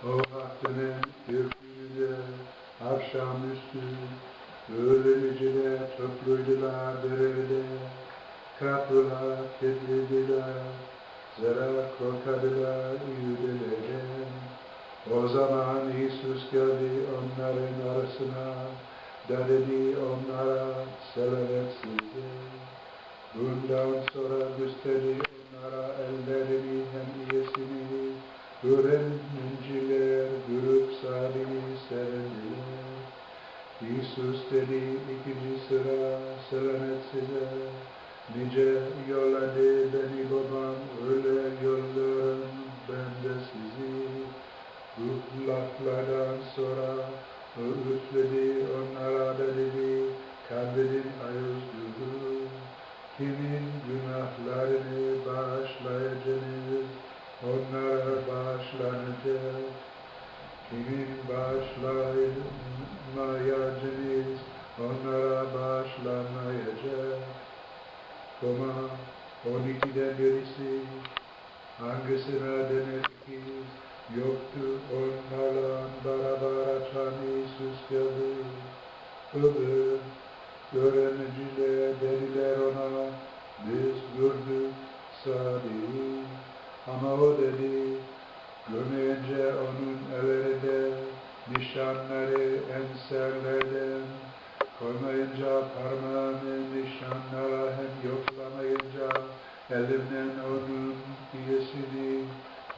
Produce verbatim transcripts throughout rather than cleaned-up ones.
O vakıtın ürküünüzä avşamüstü öğrenicilär topluydular bir erä, kapılar kilitliydi, zerä korkardılar üüdännerdän. Ozaman İisus geldi onnarın arasına da dedi onnara: "Selamet sizä." Bundan sora gösterdi onnara ellerini hem iyesini. Öğrenicilär görüp saadini sevindilär. İisus dedi ikinci sıra: "Selamet sizä. Nicä yolladı beni Babam, ölä yollêêrım bän dä sizi." Bu laflardan sora o üfledi onnara da dedi: "Kalbinin ayuz durun. Kimin günahlarını baaşlayacınız, onnara baaşlanacek. Kimin baaşlamayacınız, onnara baaşlanmayacek." Toma, on ikidän birisi, angısına demäk ikiz yoktu, onnarlan barabar açan İisus geldi. Öbür öğrenicilär dedilär ona: "Biz gördük saadini." Ama o dedi: "Görmeyincä onun ellerindä nişannarı, enserlerdän koymayınca parmaanı nişannara hem yoklamayınca elimdän onun iyesini,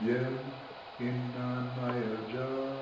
bän innanmayacam."